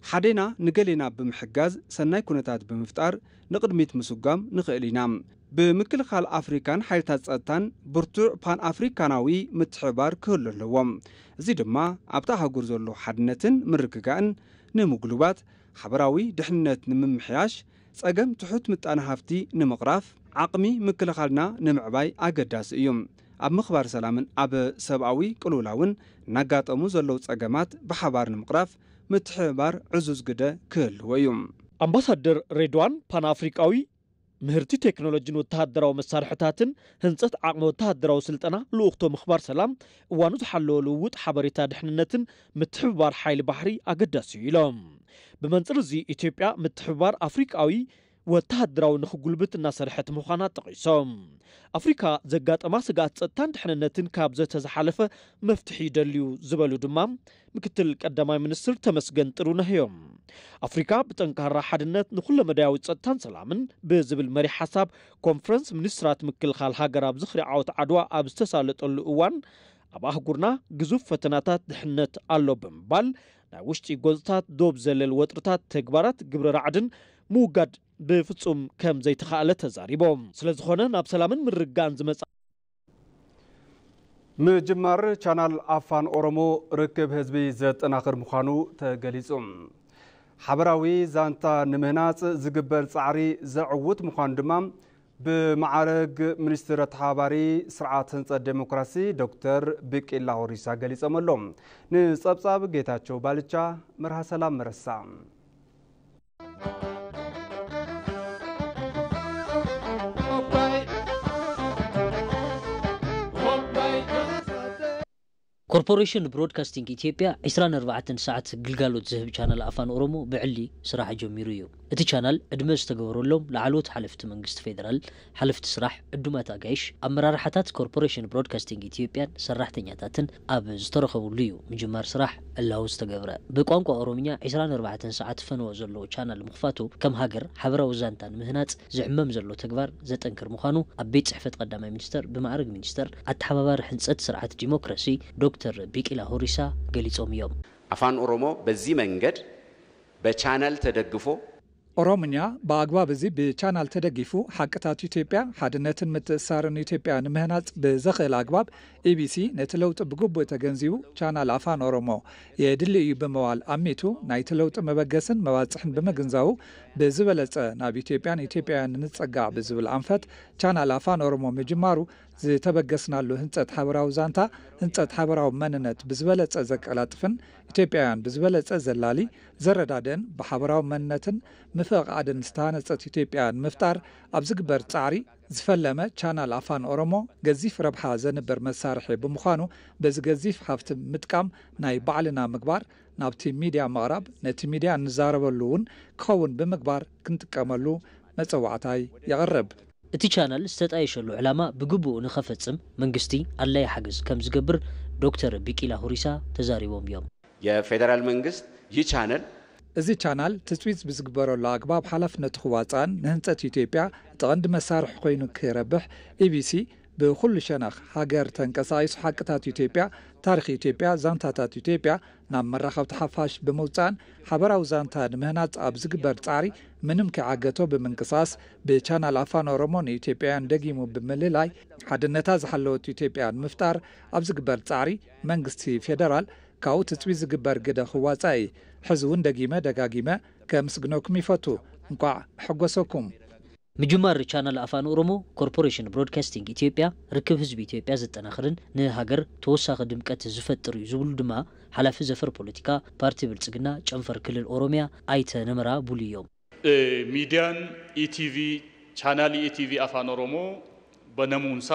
ሓዴና ንገሌና ብምሕጋዝ ሰናይ ኩነታት ብምፍጣር ንቕድሚት ምስጓም ንኽእል ኢና። ብምክልኻል ኣፍሪካን ሓይልታት ጸጥታን ብርቱዕ ፓን ኣፍሪካናዊ ምትሕብባር ክህሉ ኣለዎ። እዚ ድማ ኣብታ ኣህጉር ዘሎ ሓድነትን ምርግጋእን ንምጉልባት፣ ሓበራዊ ድሕንነት ንምምሕያሽ፣ ጸገም ትሑት ምጣነ ሃፍቲ ንምቕራፍ፣ ዓቕሚ ምክልኻልና ንምዕባይ ኣገዳሲ እዩ። ኣብ ምኽባር ሰላምን ኣብ ሰብኣዊ ቅልውላውን እናጋጠሙ ዘለዉ ጸገማት ብሓባር ንምቕራፍ ምትሕብባር ዕዙዝ ግደ ክህልዎ እዩ። ኣምባሳደር ሬድዋን ፓን ኣፍሪቃዊ ምህርቲ ቴክኖሎጂን ወተሃደራዊ መሳርሕታትን ህንጸት ዓቕሚ ወተሃደራዊ ስልጠና ልኡኽቶ ምኽባር ሰላም እዋኑ ዝሓለወ ልውውጥ ሓበሬታ ድሕንነትን ምትሕብባር ሓይሊ ባሕሪ ኣገዳሲ እዩ ኢሎም። ብመንጽር እዚ ኢትዮጵያ ምትሕብባር ኣፍሪቃዊ ወተሃደራዊ ንኽጉልብት እናሰርሐት ምዃና ጠቒሶም። ኣፍሪካ ዘጋጠማ ስግኣት ጸጥታን ድሕንነትን ካብ ዘተ ዝሓለፈ መፍትሒ ይደልዩ ዝበሉ ድማ ምክትል ቀዳማይ ሚኒስትር ተመስገን ጥሩነህ እዮም። ኣፍሪካ ብጠንካራ ሓድነት ንኩለመዳያዊ ጸጥታን ሰላምን ብዝብል መሪሕ ሓሳብ ኮንፈረንስ ሚኒስትራት ምክልኻል ሃገር ኣብ ዝኽሪ ዓወት ዓድዋ ኣብ ዝተሳለጠሉ እዋን ኣብ ኣህጉርና ግዙፍ ፈተናታት ድሕነት ኣሎ ብምባል ናይ ውሽጢ ጎንፅታት ዶብ ዘለል ወጥርታት ተግባራት ግብረ ራዕድን ምውጋድ ብፍጹም ከም ዘይተኻእለ ተዛሪቦም። ስለዝኾነ ናብ ሰላምን ምርግጋእን ዝመጽእ ምጅማር ቻናል ኣፋን ኦሮሞ ርክብ ህዝቢ ዘጠናኽር ምዃኑ ተገሊጹ። ሓበራዊ ዛንታ ንምህናጽ ዝግበር ጻዕሪ ዘዕውት ምዃኑ ድማ ብመዓረግ ሚኒስትር ኣተሓባባሪ ስርዓት ህንጸት ዴሞክራሲ ዶክተር ቢቂላ ሁሪሳ ገሊጾም ኣለዉ። ንጸብጻብ ጌታቸው ባልቻ፣ መርሃ ሰላም መረሳ። ኮርፖሬሽን ብሮድካስቲንግ ኢትዮጵያ ዒስራን ኣርባዕተን ሰዓት ግልጋሎት ዝህብ ቻናል ኣፋን ኦሮሞ ብዕሊ ስራሕ ጀሚሩ እዩ። እቲ ቻናል ዕድመ ዝተገበረሎም ላዕለዎት ሓለፍቲ መንግስቲ ፌደራል፣ ሓለፍቲ ስራሕ፣ ዕዱማት ኣጋይሽ፣ ኣመራርሓታት ኮርፖሬሽን ብሮድካስቲንግ ኢትዮጵያን ሰራሕተኛታትን ኣብ ዝተረኸብሉ እዩ ምጅማር ስራሕ ዕላዊ ዝተገብረ። ብቋንቋ ኦሮምኛ ዒስራን ኣርባዕተን ሰዓት ፈነወ ዘለዎ ቻናል ምኽፋቱ ከም ሃገር ሓበራዊ ዛንታ ንምህናጽ ዝዕመም ዘሎ ተግባር ዘጠንክር ምዃኑ ኣብ ቤት ጽሕፈት ቀዳማይ ሚኒስተር ብማዕርግ ሚኒስተር ኣተሓባባሪ ሕንጸት ስርዓት ዲሞክራሲ ዶክተር ቢቂላ ሁሪሳ ገሊጾም እዮም። አፋን ኦሮሞ በዚህ መንገድ በቻናል ተደግፎ ኦሮምኛ ብኣግባብ እዚ ብቻናል ተደጊፉ ሓቅታት ኢትዮጵያ ሓድነትን ምትእስሳርን ኢትዮጵያ ንምህናጽ ብዘኽእል ኣግባብ ኢቢሲ ነቲ ለውጢ ብግቡእ ተገንዚቡ ቻናል ኣፋን ኦሮሞ የድሊ እዩ ብምባል ኣሚቱ ናይቲ ለውጢ መበገስን መባፅሕን ብምግንዛቡ ብዝበለፀ ናብ ኢትዮጵያን ኢትዮጵያውያን ንፀጋዕ ብዝብል ኣንፈት ቻናል ኣፋን ኦሮሞ ምጅማሩ ዝተበገስናሉ ህንፀት ሓበራዊ ዛንታ ህንፀት ሓበራዊ መንነት ብዝበለፀ ዘቀላጥፍን ኢትዮጵያውያን ብዝበለፀ ዘላሊ ዘረዳድእን ብሓበራዊ መንነትን ምፍቕቓድን ዝተሃነፀት ኢትዮጵያ ንምፍጣር ኣብ ዝግበር ፃዕሪ ዝፈለመ ቻናል ኣፋን ኦሮሞ ገዚፍ ረብሓ ዘንብር መሳርሒ ብምዃኑ በዚ ገዚፍ ሃፍቲ ምጥቃም ናይ ባዕልና ምግባር ናብቲ ሚድያ ምቕራብ ነቲ ሚድያ እንዛረበሉ እውን ክኸውን ብምግባር ክንጥቀመሉ መፀዋዕታይ የቕርብ። እቲ ቻናል ዝተጣየሸሉ ዕላማ ብግቡእ ንኸፈጽም መንግስቲ ኣድላዪ ሓገዝ ከም ዝገብር ዶክተር ቢቂላ ሁሪሳ ተዛሪቦም እዮም። የፌዴራል መንግስት ይህ ቻነል እዚ ቻናል ትፅቢት ብዝግበረሉ ኣግባብ ሓላፍነቱ ክዋፃእን ንህንፀት ኢትዮጵያ እቲ ቀንዲ መሳርሒ ኮይኑ ክረብሕ ኢቢሲ ብኩሉ ሸነኽ ሃገር ተንቀሳቒሱ ሓቅታት ኢትዮጵያ፣ ታሪኽ ኢትዮጵያ፣ ዛንታታት ኢትዮጵያ ናብ መራኸብቲ ሓፋሽ ብምውፃእን ሓበራዊ ዛንታ ንምህናፅ ኣብ ዝግበር ፃዕሪ ምንም ከይዓገቶ ብምንቅስቓስ ብቻናል ኣፋን ኦሮሞ ንኢትዮጵያውያን ደጊሙ ብምልላይ ሓድነታ ዝሓለወት ኢትዮጵያ ንምፍጣር ኣብ ዝግበር ፃዕሪ መንግስቲ ፌደራል ካብኡ ትፅቢት ዝግበር ግደ ክዋፃእ እየ። ሕዚ እውን ደጊመ ደጋጊመ ከምስግነኩም ይፈቱ። እንቋዕ ኣሐጎሰኩም። ምጅማር ቻናል ኣፋን ኦሮሞ ኮርፖሬሽን ብሮድካስቲንግ ኢትዮጵያ ርክብ ህዝቢ ኢትዮጵያ ዘጠናኽርን ንሃገር ተወሳኺ ድምቀት ዝፈጥር እዩ ዝብሉ ድማ ሓላፊ ዘፈር ፖለቲካ ፓርቲ ብልጽግና ጨንፈር ክልል ኦሮሚያ ኣይተ ነመራ ቡሊ እዮም። ሚዲያን ኢቲቪ ቻናል ኢቲቪ ኣፋን ኦሮሞ በነሙንሳ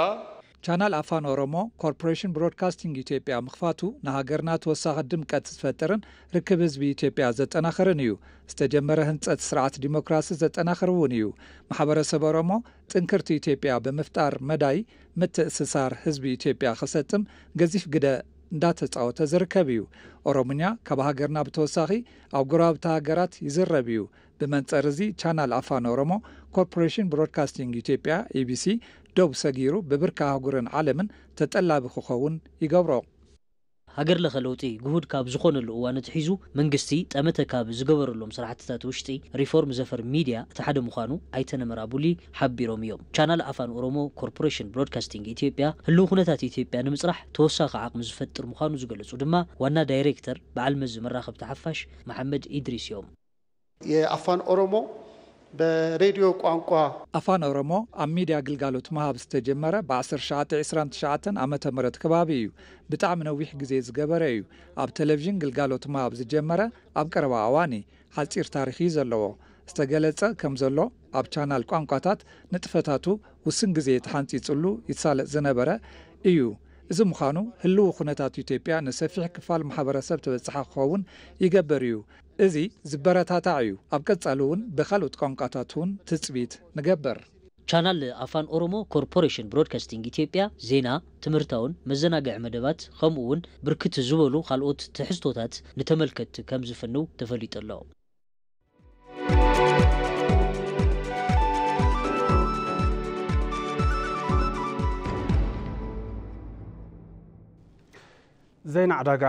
ቻናል ኣፋን ኦሮሞ ኮርፖሬሽን ብሮድካስቲንግ ኢትዮጵያ ምኽፋቱ ንሃገርና ተወሳኺ ድምቀት ዝፈጥርን ርክብ ህዝቢ ኢትዮጵያ ዘጠናኽርን እዩ። ዝተጀመረ ህንፀት ስርዓት ዲሞክራሲ ዘጠናኽር እውን እዩ። ማሕበረሰብ ኦሮሞ ጥንክርቲ ኢትዮጵያ ብምፍጣር መዳይ ምትእስሳር ህዝቢ ኢትዮጵያ ክሰጥም ገዚፍ ግደ እንዳተፃወተ ዝርከብ እዩ። ኦሮምኛ ካብ ሃገርና ብተወሳኺ ኣብ ጎረባብቲ ሃገራት ይዝረብ እዩ። ብመንፅር እዚ ቻናል ኣፋን ኦሮሞ ኮርፖሬሽን ብሮድካስቲንግ ኢትዮጵያ ኢቢሲ ዶብ ሰጊሩ ብብርኪ ኣህጉርን ዓለምን ተጠላቢ ክኸውን ይገብሮ። ሃገር ለኸ ለውጢ ግሁድ ካብ ዝኾነሉ እዋን ኣትሒዙ መንግስቲ ጠመተ ካብ ዝገበረሎም ስራሕትታት ውሽጢ ሪፎርም ዘፈር ሚድያ እቲ ሓደ ምዃኑ ኣይተ ነመራ ቡሊ ሓቢሮም እዮም። ቻናል ኣፋን ኦሮሞ ኮርፖሬሽን ብሮድካስቲንግ ኢትዮጵያ ህልው ኩነታት ኢትዮጵያ ንምፅራሕ ተወሳኺ ዓቕሚ ዝፈጥር ምዃኑ ዝገለፁ ድማ ዋና ዳይሬክተር በዓል መዚ መራኸብቲ ሓፋሽ መሓመድ ኢድሪስ እዮም። የአፋን ኦሮሞ በሬዲዮ ቋንቋ ኣፋን ኦሮሞ ኣብ ሚድያ ግልጋሎት ምሃብ ዝተጀመረ ብ1929 ዓመተ ምህረት ከባቢ እዩ። ብጣዕሚ ነዊሕ ግዜ ዝገበረ እዩ። ኣብ ቴሌቪዥን ግልጋሎት ምሃብ ዝጀመረ ኣብ ቀረባ እዋን እዩ። ሓፂር ታሪኽ እዩ ዘለዎ። ዝተገለፀ ከም ዘሎ ኣብ ቻናል ቋንቋታት ንጥፈታቱ ውስን ግዜ ተሓንፂፅሉ ይሳለጥ ዝነበረ እዩ። እዚ ምዃኑ ህልው ኩነታት ኢትዮጵያ ንሰፊሕ ክፋል ማሕበረሰብ ተበፃሒ ክኸውን ይገብር እዩ። እዚ ዝበረታታዕ እዩ። ኣብ ቀፃሊ እውን ብካልኦት ቋንቋታት እውን ትፅቢት ንገብር። ቻናል ኣፋን ኦሮሞ ኮርፖሬሽን ብሮድካስቲንግ ኢትዮጵያ ዜና፣ ትምህርታውን መዘናግዒ መደባት ከምኡ እውን ብርክት ዝበሉ ካልኦት ትሕዝቶታት ንተመልከትቲ ከም ዝፍንው ተፈሊጡ ኣሎ። ዜና ዕዳጋ።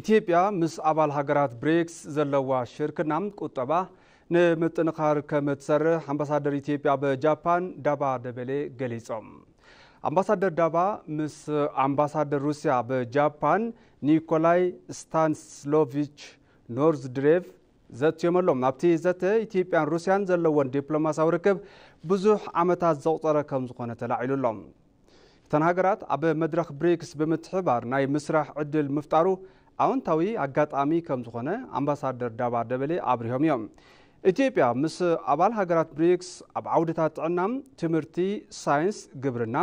ኢትዮጵያ ምስ ኣባል ሃገራት ብሪክስ ዘለዋ ሽርክና ቁጠባ ንምጥንኻር ከም እትሰርሕ ኣምባሳደር ኢትዮጵያ ኣብ ጃፓን ዳባ ደበሌ ገሊጾም። ኣምባሳደር ዳባ ምስ ኣምባሳደር ሩስያ ኣብ ጃፓን ኒኮላይ ስታንስሎቪች ኖርዝድሬቭ ዘትዮም ኣለዉ። ኣብቲ ዘተ ኢትዮጵያን ሩስያን ዘለወን ዲፕሎማሲያዊ ርክብ ብዙሕ ዓመታት ዘቑጸረ ከም ዝኾነ ተላዒሉ ኣሎ። እተን ሃገራት ኣብ መድረኽ ብሪክስ ብምትሕባር ናይ ምስራሕ ዕድል ምፍጣሩ ኣወንታዊ ኣጋጣሚ ከም ዝኾነ ኣምባሳደር ዳባ ደበሌ ኣብሪሆም እዮም። ኢትዮጵያ ምስ ኣባል ሃገራት ብሪክስ ኣብ ዓውድታት ጥዕና፣ ትምህርቲ፣ ሳይንስ፣ ግብርና፣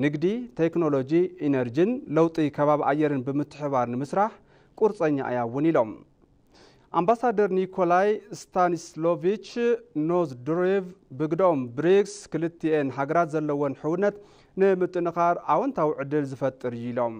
ንግዲ፣ ቴክኖሎጂ፣ ኢነርጂን ለውጢ ከባቢ ኣየርን ብምትሕባር ንምስራሕ ቁርፀኛ እያ እውን ኢሎም። ኣምባሳደር ኒኮላይ ስታኒስሎቪች ኖዝድሪቭ ብግደኦም፣ ብሪክስ ክልቲኤን ሃገራት ዘለወን ሕውነት ንምጥንኻር ኣወንታዊ ዕድል ዝፈጥር እዩ ኢሎም።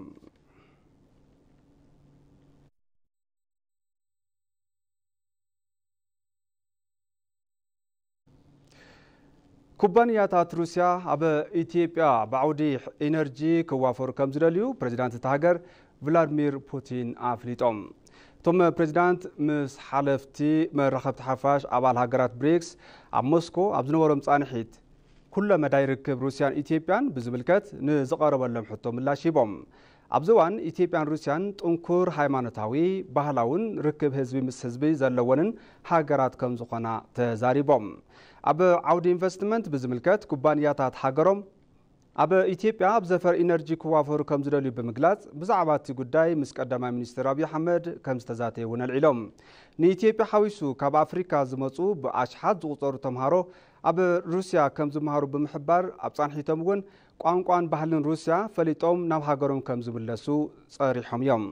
ኩባንያታት ሩስያ ኣብ ኢትዮጵያ ብዓውዲ ኢነርጂ ክዋፈሩ ከም ዝደልዩ ፕሬዚዳንት እታ ሃገር ቭላድሚር ፑቲን ኣፍሊጦም። እቶም ፕሬዚዳንት ምስ ሓለፍቲ መራኸብቲ ሓፋሽ ኣባል ሃገራት ብሪክስ ኣብ ሞስኮ ኣብ ዝነበሮም ጻንሒት፣ ኩለ መዳይ ርክብ ሩስያን ኢትዮጵያን ብዝምልከት ንዝቐረበሎም ሕቶ ምላሽ ሂቦም። ኣብዚ እዋን ኢትዮጵያን ሩስያን ጥንኩር ሃይማኖታዊ፣ ባህላውን ርክብ ህዝቢ ምስ ህዝቢ ዘለወንን ሃገራት ከም ዝኾና ተዛሪቦም። ኣብ ዓውዲ ኢንቨስትመንት ብዝምልከት ኩባንያታት ሃገሮም ኣብ ኢትዮጵያ ኣብ ዘፈር ኢነርጂ ክዋፈሩ ከም ዝደልዩ ብምግላጽ፣ ብዛዕባ እቲ ጉዳይ ምስ ቀዳማይ ሚኒስትር ኣብይ ኣሕመድ ከም ዝተዛተየ እውን ኣልዒሎም። ንኢትዮጵያ ሓዊሱ ካብ ኣፍሪካ ዝመጹ ብኣሽሓት ዝቑጸሩ ተምሃሮ ኣብ ሩስያ ከም ዝመሃሩ ብምሕባር፣ ኣብ ጻንሒቶም እውን ቋንቋን ባህልን ሩስያ ፈሊጦም ናብ ሃገሮም ከም ዝምለሱ ጸሪሖም እዮም።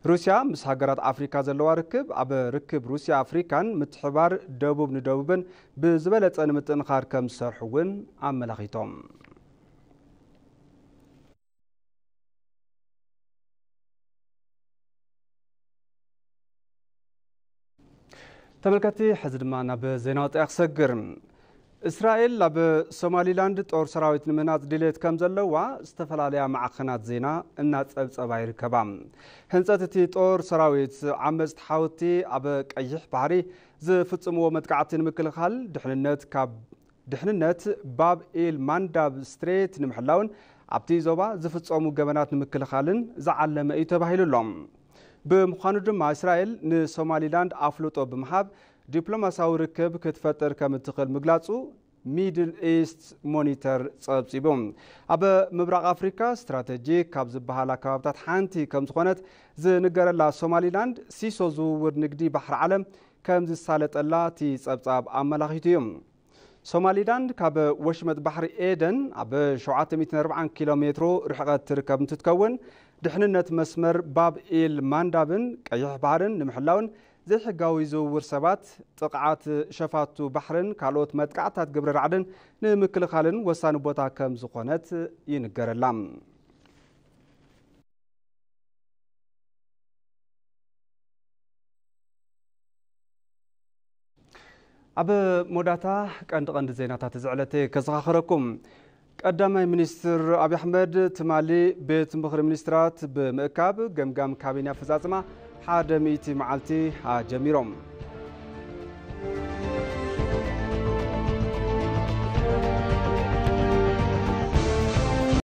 ሩስያ ምስ ሃገራት ኣፍሪካ ዘለዋ ርክብ፣ ኣብ ርክብ ሩስያ ኣፍሪካን ምትሕባር ደቡብ ንደቡብን ብዝበለጸ ንምጥንኻር ከም ዝሰርሑ እውን ኣመላኺቶም። ተመልከትቲ፣ ሕዚ ድማ ናብ ዜና ወጻኢ ክሰግር። እስራኤል ኣብ ሶማሊላንድ ጦር ሰራዊት ንምህናጽ ድሌት ከም ዘለዋ ዝተፈላለያ ማዕኸናት ዜና እናጸብጸባ ይርከባ። ህንጸት እቲ ጦር ሰራዊት ዓመጽቲ ሓውቲ ኣብ ቀይሕ ባሕሪ ዝፍጽምዎ መጥቃዕቲ ንምክልኻል፣ ድሕንነት ካብ ድሕንነት ባብ ኤል ማንዳብ ስትሬት ንምሕላውን ኣብቲ ዞባ ዝፍጸሙ ገበናት ንምክልኻልን ዝዓለመ እዩ ተባሂሉ ኣሎ። ብምዃኑ ድማ እስራኤል ንሶማሊላንድ ኣፍልጦ ብምሃብ ዲፕሎማሲያዊ ርክብ ክትፈጥር ከም እትኽእል ምግላጹ ሚድል ኢስት ሞኒተር ጸብጺቡ። ኣብ ምብራቕ ኣፍሪካ ስትራተጂ ካብ ዝበሃላ ከባብታት ሓንቲ ከም ዝኾነት ዝንገረላ ሶማሊላንድ፣ ሲሶ ዝውውር ንግዲ ባሕሪ ዓለም ከም ዝሳለጠላ እቲ ጸብጻብ ኣመላኺቱ እዩ። ሶማሊላንድ ካብ ወሽመጥ ባሕሪ ኤደን ኣብ ሸውዓተ ሚእትን ኣርባዓን ኪሎ ሜትሮ ርሕቐት ትርከብ እንትትከውን፣ ድሕንነት መስመር ባብ ኤል ማንዳብን ቀይሕ ባሕርን ንምሕላውን ዘይሕጋዊ ዝውውር ሰባት፣ ጥቕዓት ሸፋቱ ባሕርን ካልኦት መጥቃዕታት ግብረ ራዕድን ንምክልኻልን ወሳኒ ቦታ ከም ዝኾነት ይንገረላ። ኣብ መወዳእታ ቀንዲ ቀንዲ ዜናታት እዚ ዕለት ከዘኻኽረኩም። ቀዳማይ ሚኒስትር ኣብይ ኣሕመድ ትማሊ ቤት ምኽሪ ሚኒስትራት ብምእካብ ገምጋም ካቢነ ኣፈጻጽማ ሓደ ሚእቲ መዓልቲ ኣጀሚሮም።